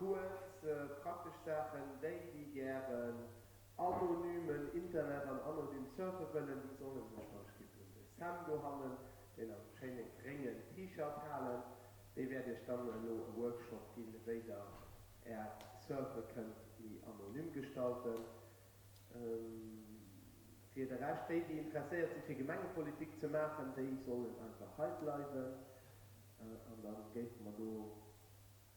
kuerz praktesch Saachen, Déi, déi gären anonymen Internet an anonym surfe wëllen, déi solle sech beispillsweis un de Sam dohannen, deen am schéine gréngen T-Shirt, halen. Dee wäert iech dann elo e Workshop ginn, wéi der äert Surfe kënnt méi anonym gestalten. Fir de Rescht, déi, déi interesséiert si fir Gemengepolitik ze maachen, déi sollen einfach hei bleiwen an da géife mer do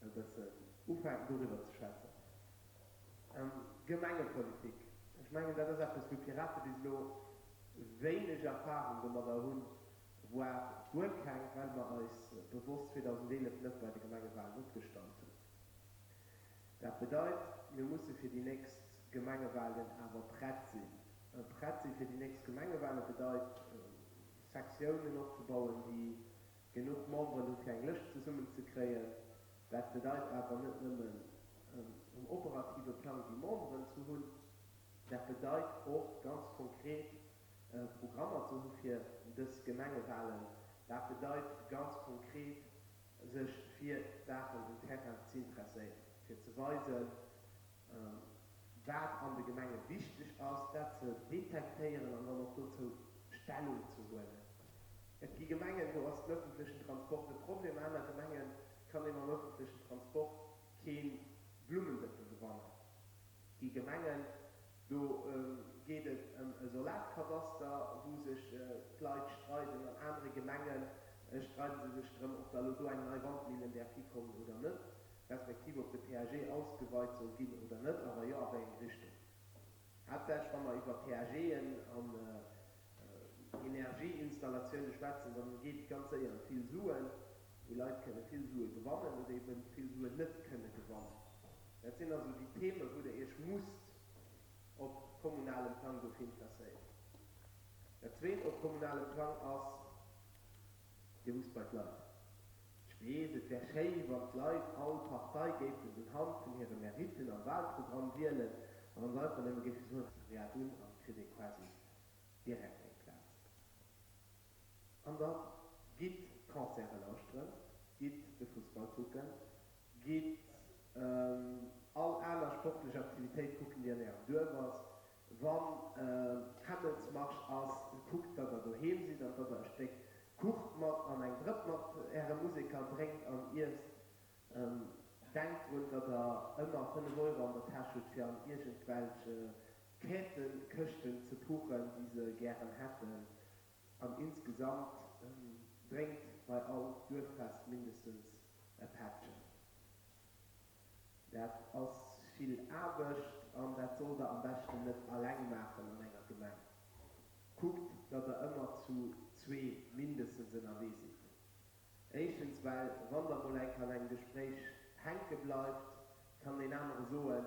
e bëssen ufänken doriwwer ze schwätzen. Gemengepolitik, ech mengen dat ass eppes wou d'Pirate bis elo wéineg Erfahrung domadder hunn, voire guer keng, well mer eis bewosst 2011 net bei de Gemengewahlen opgestallt hunn. Dat bedeit, mir musse fir déi nächst Gemengewahlen awer prett sinn. Prett si fir déi nächst Gemengewahlen bedeit, Sektiounen opzebauen, déi genuch Memberen hu fir eng Lëscht zesummen ze kréien. Dat bedeit awer net nëmmen um operative Plang déi Memberen ze hunn, dat bedeit och ganz konkret Programmer ze hu fir dës Gemengewahlen. Dat bedeit ganz konkret sech fir d'Saachen um Terrain z'interesséieren, fir ze weisen, wat an de Gemenge wichteg ass, dat ze detektéieren an dann och dozou Stellung ze huelen. Et gi Gemengen, do ass den ëffentlechen Transport e Problem, aner Gemenge kann ee mam ëffentlechen Transport kee Blummendëppe gewannen. Et gi Gemengen, do geet et ëm e Solarkadaster, wou sech d'Leit streiden. An anere Gemenge streide se sech drëm, ob da elo do eng nei Wandmillen däerf hikommen oder net, respektiv ob de PAG ausgeweit soll ginn oder net, a wa jo, a wéi eng Richtung. Haaptsächlech wa mer iwwer PAGen an Energieinstallatioune schwätzen, da geet et ganz séier ëm vill Suen, wou Leit kënne vill Sue gewannen oder ebe vill Suen net kënne gewannen. Dat sinn also déi Themen, wou Der Iech musst op kommunalem Plang dofir interesséieren. Dat Zweet op kommunalem Plang ass, Dir musst bei d'Leit. Ech weess, et wär schéi, wann d'Leit all Partei géifen unhand vun hire Meritten am Wahlprogramm wielen a wann se einfach nëmme géife soen, Salariat un an et kritt ee quasi direkt eng Plaz. An da gitt d'Concerte lauschteren, gitt de Fussball kucken, gitt all aner sportlech Aktivitéit kucken, déi an Ärem Duerf ass. Wann Hämmelsmarsch ass, kuckt datt der doheem sidd an datt der e Stéck Kuch mat an eng Drëpp mat äre Museker drénkt an iesst. Denkt drun, datt der ëmmer 5 Euro an der Täsch hutt fir an iergendwelch Kätekëschten ze puchen, déi se gären hätten. An insgesamt drénkt bei all Duerffest mindestens e Pättchen. Dat ass vill Aarbecht an dat sollt der am beschten net alleng maachen an enger Gemeng. Kuckt, datt der ëmmer zu zwee mindestens ënnerwee sidd. Éischtens well wann der mol eng Kéier an engem Gespréich hänke bleift, kann deen anere soen,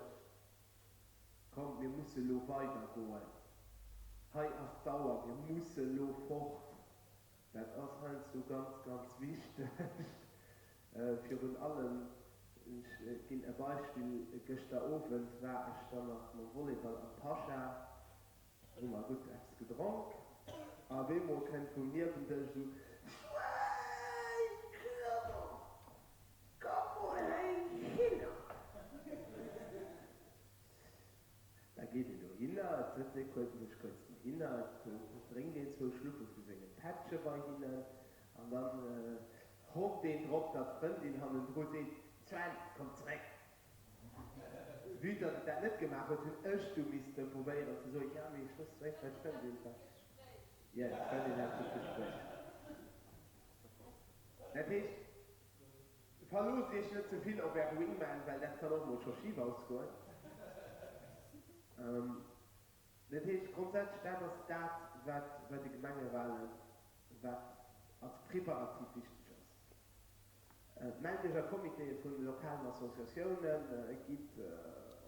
Kommt, mir musse lo weidergoen, hei ass d'Auer, mir musse lo fort. Dat ass heiansdo ganz, ganz wichteg. Virun allem, ech ginn e Beispill, gëschter Owend war ech dann nach mam Volleyball am Pascha, hu mer gutt eppes gedronk, a op eemol kënnt vum Niewendësch esou, Schwäin Clement, komm mol heihinner! Da geet een dohinner, et sëtzt ee kuerz, sech kuerz dohinner, et drénkt een zwou Schluppe vu sengem Pättche bei hinnen an dann hofft een drop, datt d'Frëndin hannendru seet, Sven, komm zréck! Vue datt et dat net gemaach huet, hunn ech du misste probéieren ze soen, jo, mee ech muss zeréck bei d'Frëndin. Jo, d'Frëndin hat gutt Gespréich. Dat heescht. Verloosst iech net ze vill op är Wingman, well dat kann och mol scho schif ausgoen. Dat heescht grondsätzlech, dat ass dat, wat bei de Gemengewahlen, wat als Preparativ wichteg ass. Mellt iech a Comitéë vun lokalen Associatiounen, gitt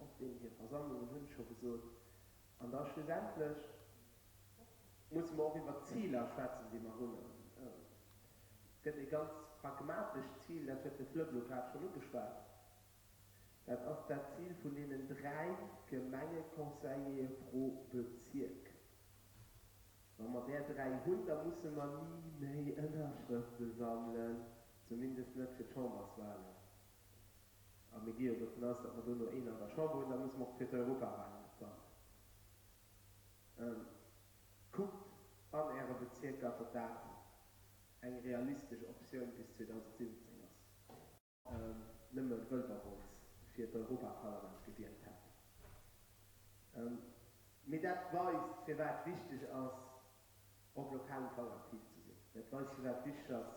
op deenen hir Versammlungen, hunn ech scho gesot. An da schlussendlech musse mer och iwwert d'Ziler schwätzen, déi mer hunn. Et gëtt e ganz pragmatescht Zil, dat huet de Flëpp elo grad schonn ugeschwat, dat ass dat Zil vun deenen 3 Gemengeconseillere pro Bezierk. Wa mer där 3 hunn, da musse mer ni méi Ënnerschrëfte sammelen, zumindest net fir d'Chamberswahlen. A mir gi jo dovun aus, datt mer dono een an der Chamber hunn, da musse mer och fir d'Europawahlen net warden. Kuckt an Äre Bezierker, datt dat eng realistesch Optioun bis 2017 ass. Nëmme Wëlwerwolz fir d'Europaparlament gewielt hätt. Mee dat weist, firwat wichteg ass, op lokalem Plang aktiv ze sinn. Dat weist, firwat wichteg ass,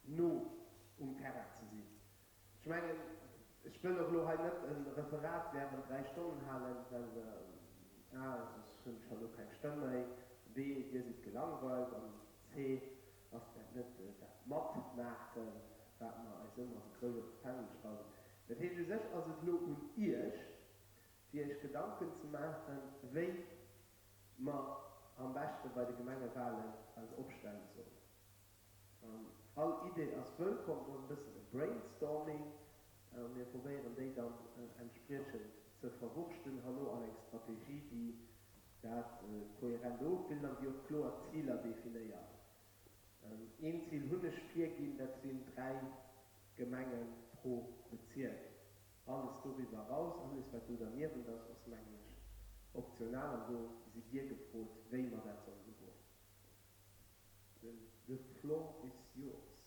no um Terrain ze sinn. Ech mengen, ech wëll och elo hei net e Referat während 3 Stonnen halen, well a, soss hunn ech herno keng Stëmm méi, b, Dir sidd gelangweilt an c, ass dat net dat Matmaachen, wat mer eis ëmmer esou grouss op de Fändel schreiwen. Dat heescht, u sech ass et elo un Iech, fir Iech Gedanken ze maachen, wéi mer am beschte bei de Gemengewahlen eis opstelle sollen. All Idee ass wëllkomm, et ass e bëssen e Brainstorming. Mir probéieren déi dann entspriechend ze verwurschten herno an eng Strategie, déi dat kohärent ofbillt an déi och kloer Ziler definéiert. Een Zil hunn ech virginn, dat sinn 3 Gemenge pro Bezierk. Alles doriwwer eraus, alles wat do derniewent ass, ass mengen ech optional an do sidd Dir gefrot, wéi mer dat sollen ugoen. The floor is yours.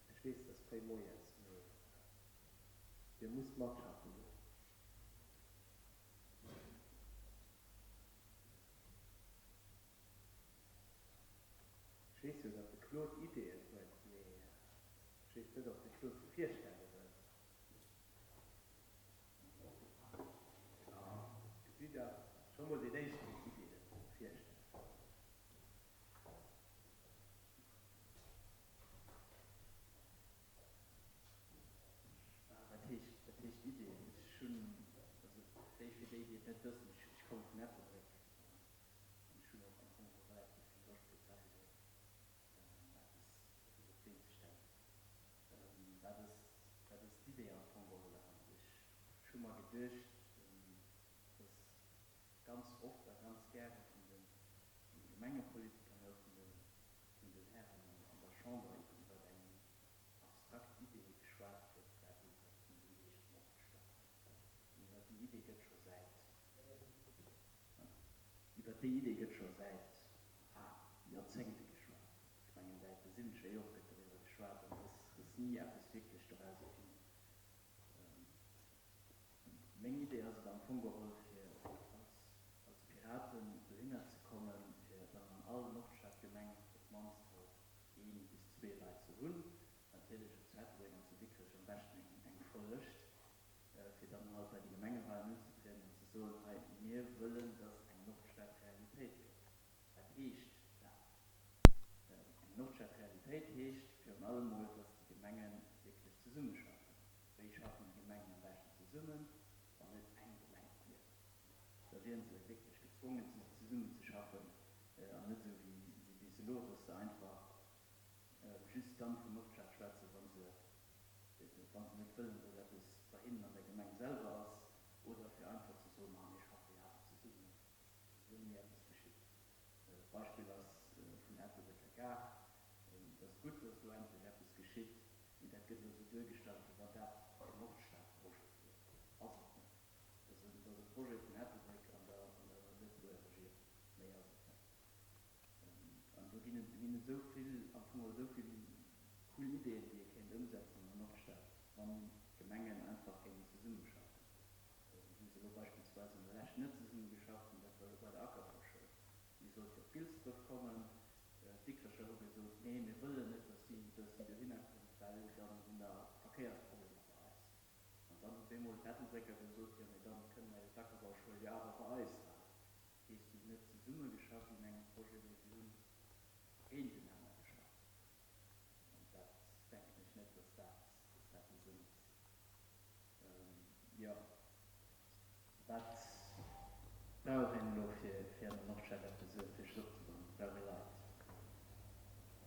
Ech weess, et ass fréi moies, mee Dir musst matschaffen elo. Ech weess jo, datt de Claude Ideeën huet, mee ech weess net, ob de Claude se virstelle wëll. Ah, gesitt Der, scho mol deen éischten, deen Ideeën virstellt. Ah, wat heescht, wat heescht Ideeën? Ech hunn, also déi, fir déi, déi et net wëssen, ech, ech komme vun Ettelbréck an ech hunn och am Fong geholl relativ vill Loscht fir zu Ettelbréck eppes, eppes op d'Been ze stellen. Wat ass, wat ass d'Idee am Fong geholl derhannert? Ech hu mer geduecht, dass ganz oft a ganz gäre vun de, vun de Gemengepolitiker, mee och vun de, vun den Hären an der Chamber iwwer eng abstrakt Idee geschwat gëtt, dat ass, déi heescht Nordstad. Iwwer déi Idee gëtt scho säit, iwwer déi Idee gëtt scho säit, ah, Joerzéngte geschwat. Ech mengen, säit de siwwenzeger Jore gëtt doriwwer geschwat an et ass ni eppes wierklech dorauser ginn. Meng Idee ass et am Fong geholl, fir als Piraten dohinner ze kommen, fir dann an all Nordstadgemeng op d'mannst halt ee bis zwee Leit ze hunn, natierlech och zu Ettelbréck an zu Dikrech am beschten eng voll Lëscht, fir dann halt bei de Gemengewahlen unzetrieden an ze soen, hei, mir wëllen, dass eng Nordstad Realitéit gëtt. Wat heescht dat? Eng Nordstad-Realitéit heescht virun allem mol, dass déi Gemenge wierklech zesummeschaffen. Wéi schaffen déi Gemengen am beschten zesummen, wann et eng Gemeng wier? Da wieren se wierklech gezwongen zesummenzeschaffen an net esou wéi bis elo, dass se einfach just dann vun Nordstad schwätzen, wa se net wëllen, dass eppes bei hinnen an der Gemeng selwer ass, oder fir einfach ze soen, ma mir schaffe jo awer zesummen. Esou ni eppes geschitt. D'Beispill ass vun Ettelbrécker Gare. Et ass gutt, datt do endlech eppes geschitt, mee dat gëtt elo esou duergestallt, wéi wann dat en Nordstadprojet wier. Ass et net. Et ass e Projet vun Ettelbréck an der Lëtzebuerger Regierung. Méi ass et net. An do ginn et esou vill, am Fong och esou vill cool Ideeën, déi ee kéint ëmsetzen an der Nordstad, wann d'Gemengen einfach géingen zesummeschaffen. Wou se elo beispillsweis an der Lescht net zesumme geschafft hunn, dat war elo bei der Ackerbauschoul. Déi sollt jo op Gilsdref kommen. D'Dikrecher hu gesot, Nee, mir wëllen net, dass déi, dass déi dohinner kënnt, well dann hu mer Verkéiersproblemer bei eis. An dann hu bemol d'Ettelbrécker gesot, Jo, mee dann kënne mer jo d'Ackerbauschoul jo awer bei eis halen. Dat heescht, si hunn net zesumme geschafft un engem Projet, mee si hunn géintenaner geschafft. An dat denken ech net, dass dat, dass dat de Sënn ass. Jo, wat brauch een elo fir an der Nordstad eppes fir sech opzebauen? Et brauch ee Leit.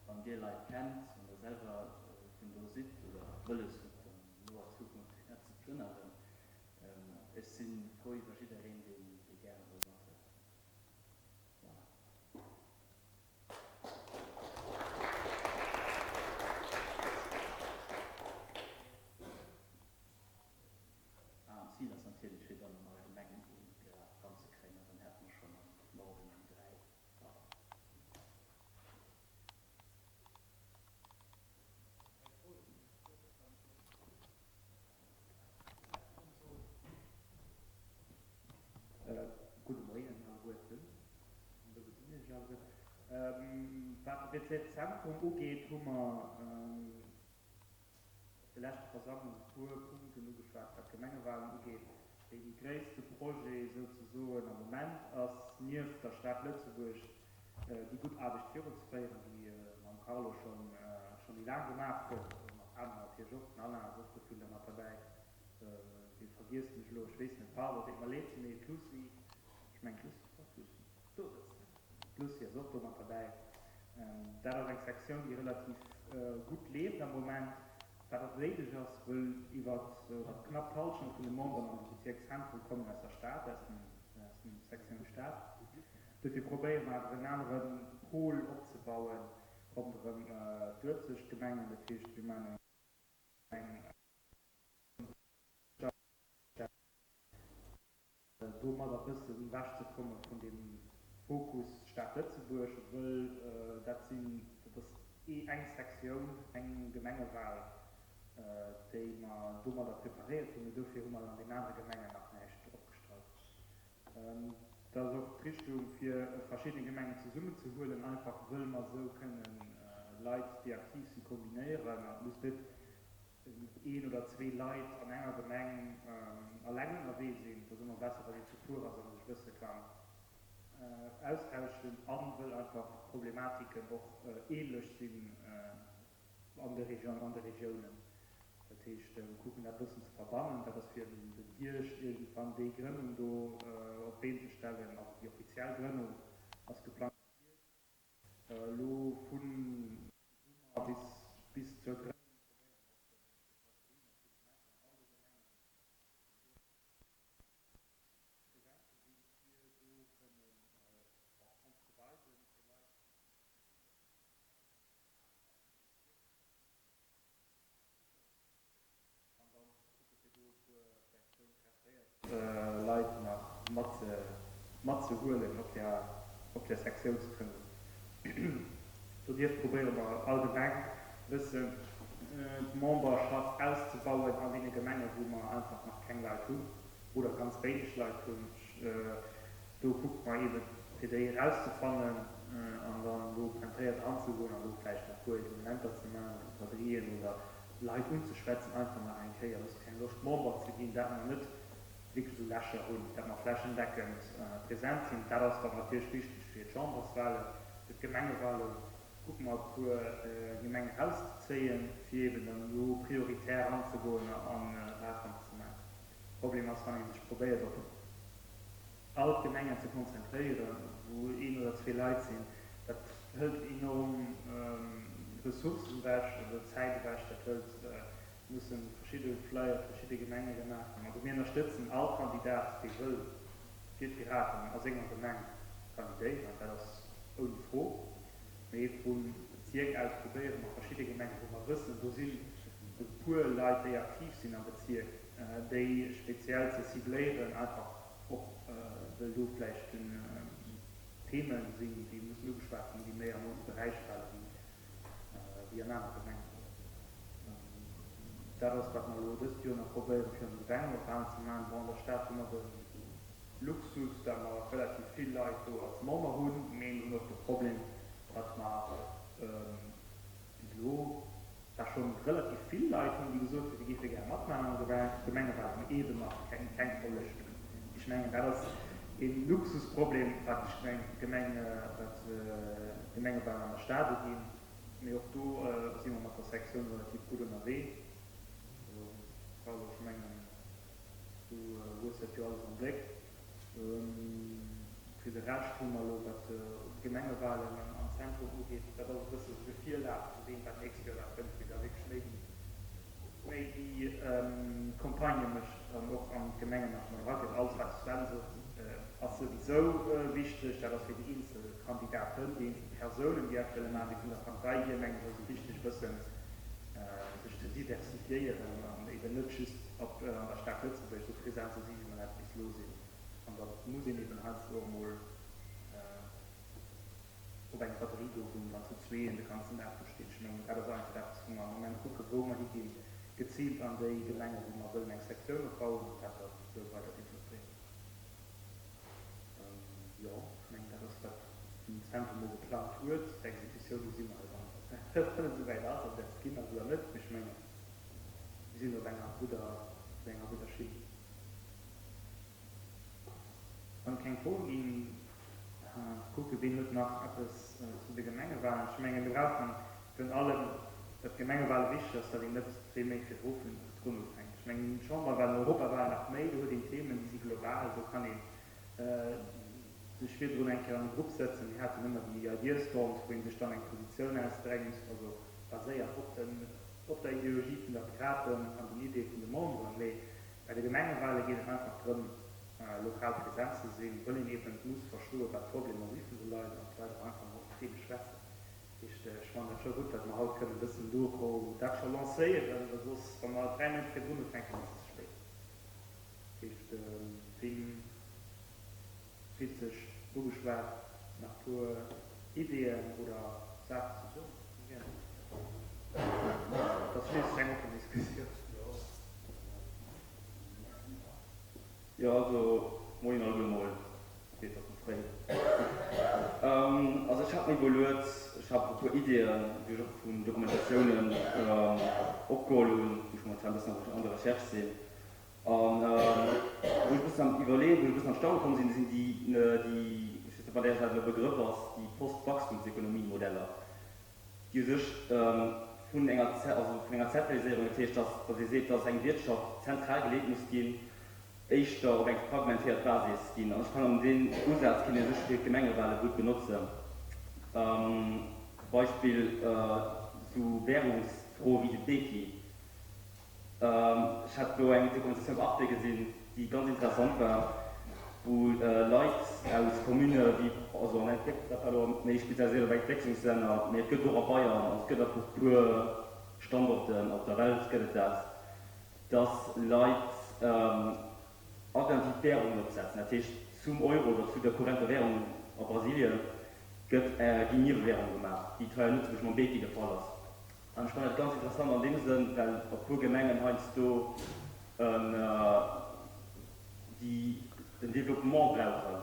Wann Dir Leit kennt, wann Der selwer vun do sidd oder wëlles hutt an noer Zukunft dohinner ze plënneren, ech si frou iwwer jiddereen, deen gäre wëll mathëllefen. Voilà. de Bezierkszentrum ugeet, hu mer op de leschte Versammlung e puer Punkten ugeschwat, wat d'Gemengewahlen ugeet, déi déi gréisste Projet souzesoen am Moment ass, nieft der Stad Lëtzebuerg, déi gutt Aarbecht virunzeféieren, déi mam Carlo scho scho méi laang gemaach gëtt, mat aneren natierlech och, den Alain ass och do vill dermat derbäi, wee vergiessen ech elo, ech weess net, pardon, deet mer leed, mee d'Lucie, ech mengen d'Lucie, war d'Lucie, do sëtzt se. D'Lucie ass och do mat derbäi. Dat ass eng Sektioun, déi relativ gutt leeft am Moment, wat och néideg ass, wëll iwwer oder knapp d'Hallschent vun de Memberen an dem Bezierkszentrum kommen aus der Stad, aus dem Sektioun Stad. Dofir probéiere mer awer en anere Pol opzebauen ronderëm d'Uelzechtgemengen. Dat heescht, mir maachen eng. Domadder e bëssen ewech ze komme vun deem Fokus Stad Lëtzebuerg, wëll dat sinn, dat ass eng Sektioun, eng Gemengewal, déi mer domadder preparéiert hunn, mee dofir hu mer an deenen anere Gemengen nach näischt opgestallt. Dat ass och d'Richtung, fir verschidde Gemengen zesummenzehuelen, einfach wëll mer esou kënnen Leit, déi aktiv sinn, kombinéieren. An et muss net een oder zwee Leit an enger Gemeng alleng ënnerwee sinn. Et ass ëmmer besser, wann een zu puer ass a sech e bësse kann austauschen a wëll einfach d'Problematiken och ähnlech sinn an de an de Regiounen. Dat heescht, mir kucken dat e bëssen ze verbannen. Dat ass fir den Hierscht iergendwann déi Grënnung do op d'Been ze stellen. Also déi offiziell Grënnung ass geplangt am Hierscht. Elo vun Summer bis bis zur Grënnung probéiere mer och eng Batterie natierlech ze maachen an all de Gemengen present ze sinn, fir do kënnen bon ons ze weisen, fir Leit ze motivéieren, an dann ze kucke fir do e puer vläicht sou interesséiert Leit nach mat matzehuelen op där op där Sektiounsgrënnung. Donieft probéiere mer allgemeng e bëssen d'Memberschaft auszebauen an deene Gemenge wou mer einfach nach keng Leit hunn oder ganz wéineg Leit hunn. Do kucke mer eeben fir déi erauszefannen an dann do pointéiert eranzegoen an do vläicht nach e puer Evenementer ze maachen oder Batterien oder Leit unzeschwätzen, einfach nach eng Kéier, hues de keng Loscht Member ze ginn, dat mer net wierklech esou Lächer hunn, dat mer flächendeckend present sinn. Dat ass dann natierlech wichteg fir d'Chamberswahlen, fir d'Gemengewahlen kucke mer e puer Gemengen erauszezéien, fir eben dann do prioritär eranzegoen a Wahlkampf ze maachen. Problem ass, wann ee sech probéiert op all d'Gemengen ze konzentréieren, wou een oder zwee Leit sinn, dat hëlt enorm Ressourcen ewech oder Zäit ewech, dat hëlt, musse verschidde Flyer fir verschidde Gemenge gemaach ginn. Also mir ënnerstëtzen all Kandidat, dee wëll fir d'Piraten a senger Gemeng kandidéieren, dat ass ouni Fro. Mee vum Bezierk aus probéiere mer verschidde Gemengen, wou mer wëssen, do sinn e puer Leit, déi aktiv sinn am Bezierk, déi speziell ze cibléieren, einfach och wëll do vläicht Themen sinn, déi mussen ugeschwat ginn, déi méi an onse Beräich fale wéi an anere Gemengen. Dat ass, wat mer elo dëst Joer nach probéiere fir an de Gemengeorganen ze maachen. Bon, an der Stad hu mer de Luxus, datt mer relativ vill Leit do als Member hunn, mee mir hunn och de Problem, datt mer bis elo zwar schonn relativ vill Leit hunn, déi gesot hunn, si géife gär matmaachen an der Gemengewahlen, mee eeben nach keng keng voll Lëscht hunn. Ech mengen, dat ass e Luxusproblem, wat d'Gemeng, wat d'Gemengewahlen an der Stad uginn. Mee och do si mer mat der Sektioun relativ gutt ënnerwee. Carlo, ech mengen, du hues dat jo alles am Bléck. Fir de Rescht hu mer elo, wat d'Gemengewahlen am Zentrum ugeet, dat ass e bësse sou de Virlaf vun deem, wat d'nächst Joer da kënnt, wéi da wierklech méi déi, méi déi Campagne mécht an och an d'Gemengen nach mat erageet. Alles, wat de Sven sot, ass souwisou wichteg. Dat ass fir déi eenzel Kandidaten, déi eenzel Persounen, déi dat wëlle maachen. Mee vun der Partei hier, mengen ech, ass et wichteg, e bëssen sech ze diversifiéieren an eeben net just op an der Stad Lëtzebuerg esou present ze si wéi mer dat bis elo sinn. An da muss een eben heiansdo och emol op eng Batterie goen, wou dann zu zweeën de ganzen Dag do steet. Ech mengen, dat ass einfach eppes, wou mer am Moment kucken, wou mer higinn, geziilt an déi Gemengen, wou mer wëllen eng Sektioun opbauen an dat dann esou weider developpéieren. Jo, ech mengen, dat ass dat. Den Zentrum mol geplangt huet. D'Exekutioun gesi mer jo dann, wann et esouwäit ass, ob dat ginn ass oder net. Mee ech mengen, mir sinn op enger gudder, op enger gudder Schinn. Wann et keng Froe ginn, kucke wien huet nach eppes zu de Gemengewahlen. Ech menge mir brauchen virun allem, wat d'Gemengewahlen wichteg ass, datt een net zwee Méint virdru drun ufänkt. Ech mengen Chamberwahlen, Europawahlen nach méi, do huet een Themen, déi si global, do kann een sech virdrun eng Kéier an e Grupp sëtzen. Mir haten ëmmer déi Ideastorms, wou ee sech dann eng Positioun ausdrängt, also baséiert op den, op der Ideologie vun der Piraten an den Ideeë vun de Memberen. Mee bei de Gemengewale geet et einfach drëm, lokal present ze sinn, wëll een eben muss verstoen, wat d'Problemer si vun de Leit an d'Leit och einfach mat deene schwätzen. Dat heescht, ech fannen et scho gutt, datt mer haut kënnen e bëssen do dat scho lancéieren, well soss, wa mer 3 Méint virdrun ufänken, ass et ze spéit. Heescht wien fillt sech ugeschwat nach puer Ideeën oder Saachen ze soen? Gären. Et ass schliisslech eng oppen Diskussioun. Jo also moien alleguer mol, ech weess et ass nach fréi. Also ech hat mir iwwerluet, ech hat e puer Ideeën déi ech och vun Dokumentatiounen opgeholl hunn, wou ech momentan e bëssen an der Recherche sinn. An wou ech e bëssen am Iwwerleeën, wou ech e bëssen an d'Staune komm sinn, sinn déi, déi, ech weess net, wat Äech dat elo Begrëff ass, déi Post-Wachstumsekonomie-Modeller, déi u sech vun enger, also vun enger Zentraliséierung, dat heescht, dass, dass ee seet, dass eng Wirtschaft zentral geleet muss ginn, éischter op eng fragmentéiert Basis ginn. An ech fannen, deen Usaz kéint ee sech fir d'Gemengewale gutt benotzen. Beispill, esou Währungsfroe wéi de Beki. Ech hat do eng Dokumentatioun op Arte gesinn, déi ganz interessant war, wou Leit aus Commune wéi, also an Entwéck, dat war elo méi spezialiséiert op Entwécklungslänner, mee et gëtt och a Bayern, also et gëtt op e puer Standorten op der Welt gëtt et dat, dass Leit alternativ Währungen opsetzen. Dat heescht zum Euro oder zu der kurrenter Währung a Brasilien gëtt, ginn Niewewährunge gemaach, wéi et hei a Lëtzebuerg mam Beki de Fall ass. An ech fannen dat ganz interessant an deem Sënn, well e puer Gemengen heiansdo en déi en Développement brauchen,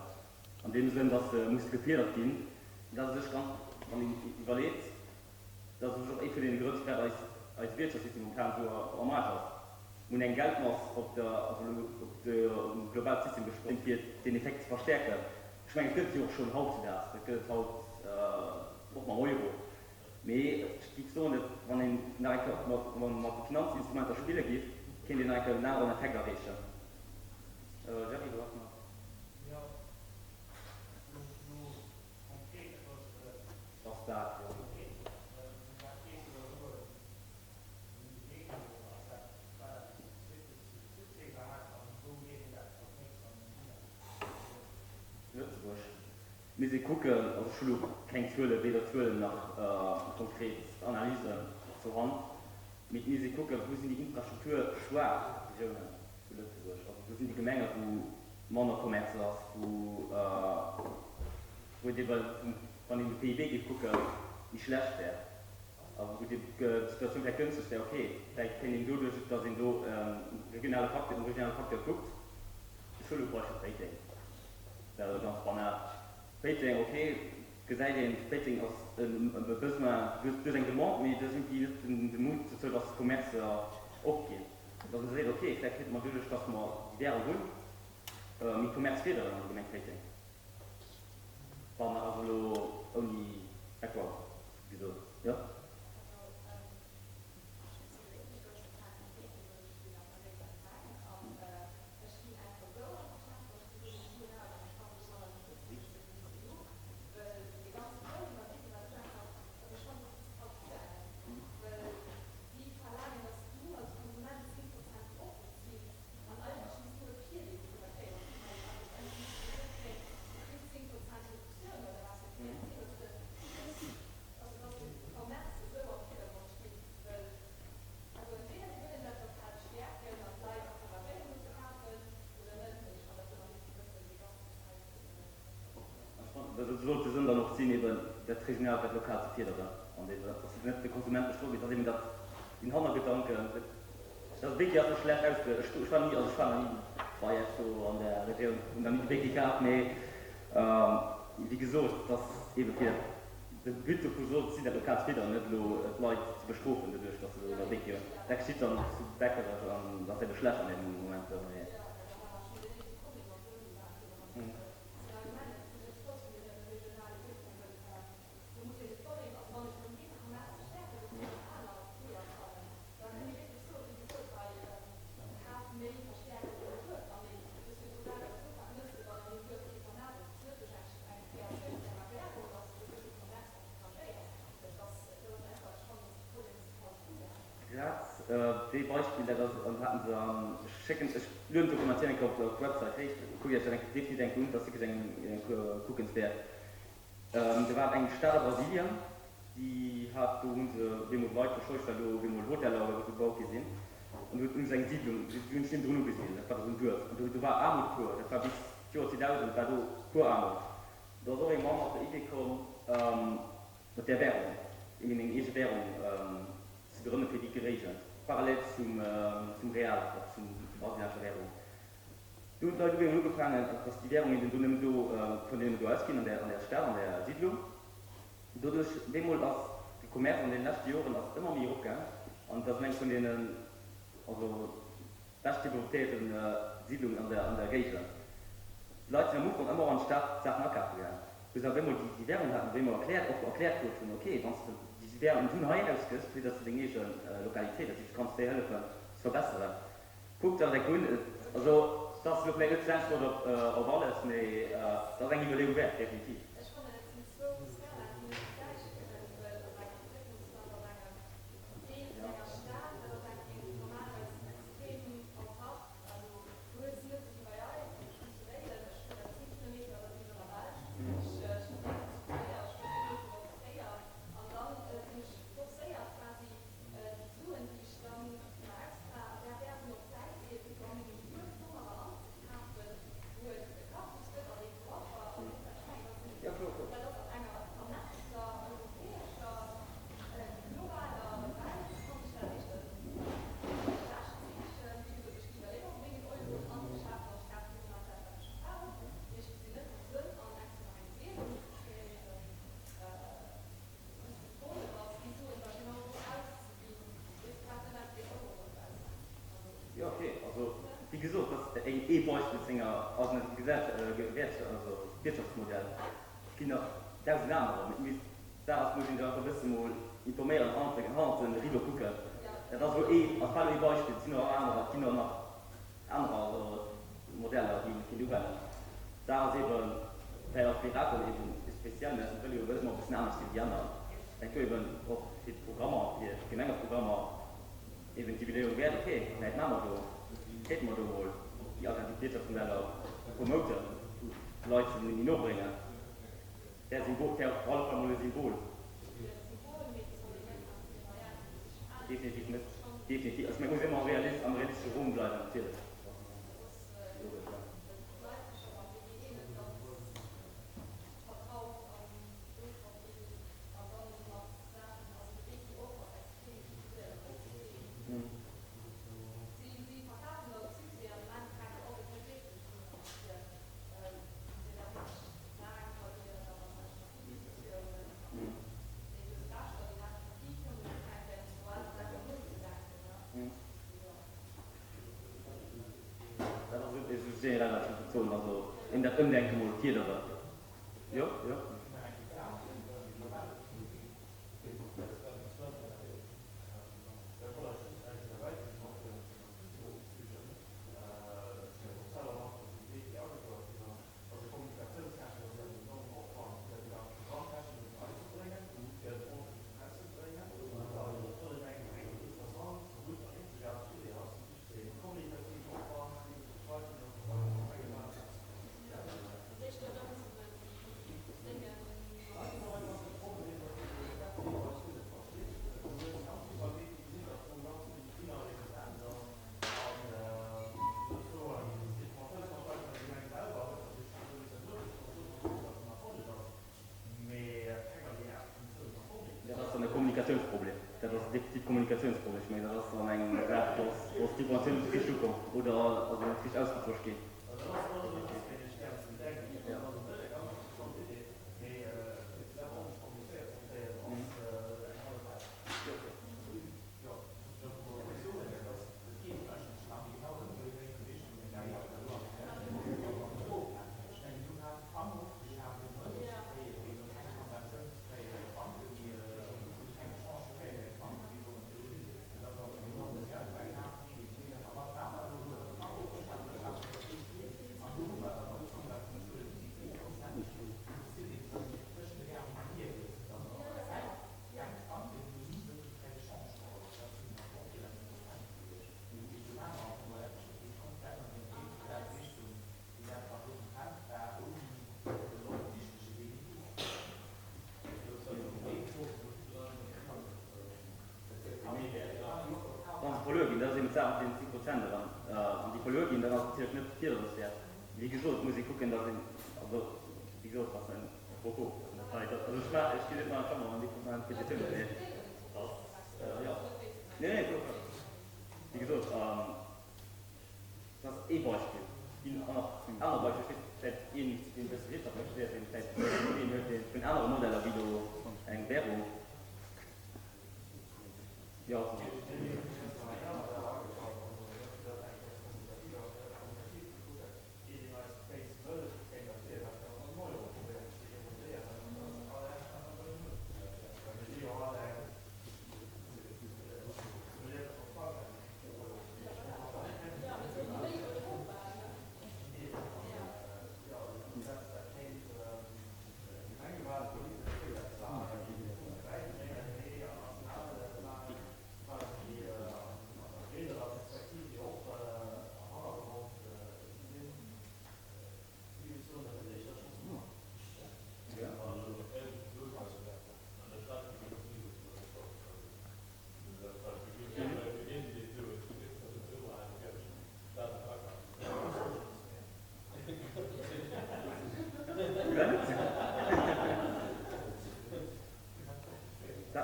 an deem Sënn, dass se musse gefiedert ginn. An dat ass u sech ganz, wann een iwwerleet, dat ass u sech och ee vun deene Grënn, firwat eis eise Wirtschaftssystem momentan esou am Aarsch ass. Mir hunn eng Geldmass op der, also elo op de, op dem globale System gesprach, fir deen Effekt ze verstärken. Ech mengen, et gëtt et jo och schonn hautzudaags, dat gëtt et haut och mam Euro. Mee ech giff soen, dat wann een nach eng Kéier mat de Finanzinstrumenter spille giff, kéint een nach eng Kéier en aneren Effekt erreechen. Jerry, du has nach. Jo, lo konkret eppes. Ass dat, jo. Wat gees de da soen? Wéi ass dat, war dat e Succès iwwerhaapt an wou geet een dat als nächst dann un? Lëtzebuerg. Mir si kucken, also ech hu lo keng Zuelen, weder Zuelen nach konkret Analysen zur Hand, mee mir si kucken, wou sinn déi infrastrukturschwaach Regiounen zu Lëtzebuerg, also wou sinn déi Gemenge wou manner Commerce ass, wou wou et ebe wann een de PIB géif kucken, méi schlecht wär a wou d'Situatioun vläicht gënschteg wär. Ok, vläicht kéint een doduerch, datt een do e regionale Facteur, um regionale Facteur kuckt, ech huele lo Beispill Péiteng, Dat ass ganz banal. Péiteng, ok, gesäit een, Péiteng ass e Besoin, du hues eng Demande, mee du hues iergendwéi net de Mut dozou, dass d'Commercer opginn. Dass ee seet, ok, vläicht kéinte mer doduerch, dass mer déi Währung hunn, méi Commerce férderen an der Gemeng Péiteng. Wann, also elo ouni Background gesot, jo. Dat sollt de Sënn dann och sinn, eben dat Regionaalt, dat Lokaalt ze fierderen an deem Sënn, dass net de Konsument bestrooft gëtt, dass eben dat, deen Hannergedanken, dat ass wierklech ass schlecht ausge, ech war ni, also ech war nach ni bei Esch do an der Regioun, hunn nach ni de Beki kaf, mee. wéi gesot, et ass eebe fir, de But dovu sollt sinn, dat lokaalt ze fidderen, net elo d'Leit ze bestrofen doduerch, datt se elo da Wiki hunn. Dat geschitt dann zu Beckerech an dat ass eebe schlecht an deem Moment. Grad dee Beispill, dat ass, an haten se an, ech schécken, ech lueden d'Dokumentatioun eng Kéier op d'Website héich, kuckt Iech dat eng Kéier definitiv eng Kéier un, dat ass wierklech eng kuckenswäert. Do war eng Stad a Brasilien, déi hat, do hu se op eemol Leit verscheucht, well do op eemol Hoteller oder esou gebaut gi sinn. An do hu se eng Siidlung, si hunn sech niewendrun ugesidelt, dat war da sou en Duerf. An do, do war Aarmut pur, dat war bis d'Joer 2000 war do pur Aarmut. Do ass och ee Mann mat der Idee komm, mat där Währung, eben eng eege Währung ze grënne fir déi Géigend, parallel zum, zum Real, also zum, zur brasilianescher Währung. Do hunn d'Leit ugefaangen, ugefaangen, also dass déi Währung eben do nëmmen do, konnt een nëmmen do ausginn, an där, an där Stad, an där Siidlung. Doduerch, bemol ass de Commerce an deene leschte Joren ass ëmmer méi eropgaang an et ass eng vun deenen, also bescht developpéierte Siidlungen an der, an der Géigend. D'Leit sinn am Ufank ëmmer och an d'Stad d'Saachen akafe gaang, wou se op eemol déi, déi Währung haten, op eemol erkläert, och erkläert krut hunn, okay, wann s de déi Währung dunn hei ausgëss, fir dass de deng eege Lokalitéit, dat heescht, du kanns déi hëllefen ze verbesseren. Kuckt der et un. Also et ass elo vläicht net d'Äntwert op alles, mee et ass eng Iwwerleeung wäert, definitiv. Ech fannen et sinn zwou Skalaen déi net gläich kënnen, well op engem Entwécklungsland, an engem Deel vun enger Stad, dat ass eng normalerweis extrem autark, also du hues net esou wéi bei eis, ech wunn zu Réiden, ech fueren 10 Kilometer, da sinn ech an der Belsch, ech muss net zu Tréier, ech fuer 10 Minutten op Tréier an dann sinn ech forcéiert quasi Déi Suen, déi ech dann nach extra an där Währung op d'Säit leeën, fir an mengem Duerf domadder anzekafen, wou et e Cactus gëtt an ee Coiffer, a weess wat ech mengen? Dat sinn, dat ass an enger vernetzter europäescher, globaler Welt, fannen ech dat éischter e schlecht Zeechen. Wéi gesot, ech ginn da léiwer op mengen Euroen anzeschafen an ech kafe jo nach dat, wat ech brauch, mee ech gesinn net de Sënn an extra nach eng Währung ze kreéieren. Jo ok, also wéi gesot, dat ass ee Beispill senger alternative Gesellschaft, also Wirtschaftsmodell. Et ginn nach dausend anerer, mee d'Saach ass, et muss ee sech einfach e bësse mol informéieren an hannert de Rideau kucken. Dat ass elo ee, ass war elo ee Beispill, et sinn och anerer, et ginn och nach anerer Modeller, déi een kéint uwennen. D'Saach ass eben, vläicht als Piraten eben speziell, mä ech wëll jo ëmmer e bëssen anescht sinn wéi aner, vläicht do eben och fir d'Programmer, fir d'Gemengeprogrammer eben d'Iwwerleeung wäert, okay, vläicht maache mer do, kéinte mer do emol déi alternativ Wirtschaftsmodeller promoten, de Leit se méi no bréngen. Wär Symbol, wär op alle Fall mol e Symbol. Definitiv net, definitiv. Also mir muss ëmmer realist, am realistesche Rumm bleiwen, natierlech. Dat ass logesch, ja. Dat ass esou generell wat ech wollt soen, also een dat Ëmdenke mol fierderen. Jo, jo. Also kommunikatiounstechnesch ass et en enormen Opwand, fir déi ganz Programmtechnik op d'Rei ze bréngen, fir et ordentlech un d'Press ze bréngen. An obschonn et eng eng interessant, gutt an eenzegaarteg Idee ass, just dee kommunikativen Opwand, dee ze betreiwen, deen ass einfach eng Wahnsinns. Hei hu mer einfach de Problem, datt de Gesetzgeber eis guer net versteet. Du hues ganz vill beim Wiki gesinn, datt do ganz vill innerleches ännert. Dat ass dann e Kommunikatiounsproblem. Dat ass definitiv e Kommunikatiounsproblem. Ech mengen, dat ass dann eng Saach, do ass, do ass d'Informatioun net richteg ukomm oder also net richteg ausgetosch ginn. eben d'Saach mat deenen 10 Prozent eran, wann déi verluer ginn, dann ass et natierlech net virderenswäert. Wéi gesot, et muss ee kucken, datt een, also wéi gesot, ass en Propos, also ech maachen, ech ginn net mer an d'Chamber, wann déi maachen d'Petitioun, mee ass, jo, nee, nee, wéi gesot, Dat ass ee Beispill. Et ginn och nach aner Beispiller. Ech weess vläicht een, deen e bësse Wirtschaft studéiert, deen vläicht Iddien huet, dee vun anere Modeller wéi do eng Währung. Jo.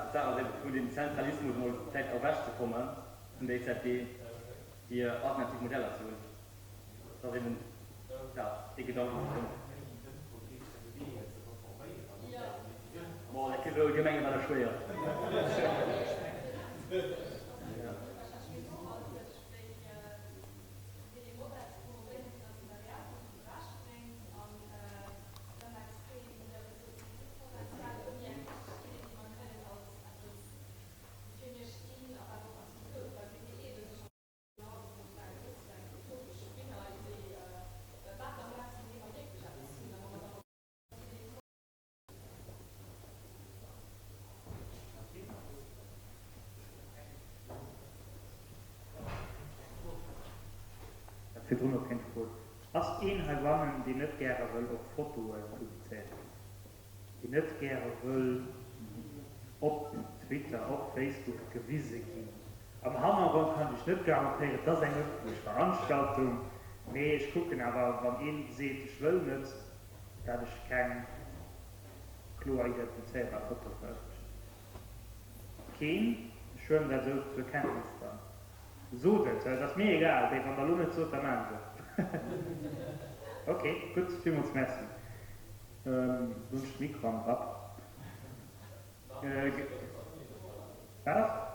D'Saach ass eben, vun dem Zentralismus emol vläicht ewechzekomme vun der EZB, fir alternativ Modeller ze hunn. Dat ass eben dat, dee Gedanken ass komm. Bon, dat gëtt elo Gemengewahle schwéier. Hat virdrun och keen gefrot. Ass een heibannen, deen net gäre wëll op Fotoe publizéiert ginn? Deen net gäre wëll op Twitter, op Facebook gewise ginn? Am Hannergrond kann ech iech net garantéieren, et ass eng ëffentlech Veranstaltung, mee ech kucken awer, wann een seet, ech wëll net, dat ech keng kloer identifizéierbar Foto verëffentlechen. Keen? Ech huelen dat esou zur Kenntnis dann. Sot et, et ass mir egal, déi wann der elo net sot, da maachen se et. Ok, gutt, villmools Merci. Lo hunn ech de Mikro am Grapp. Wat ass?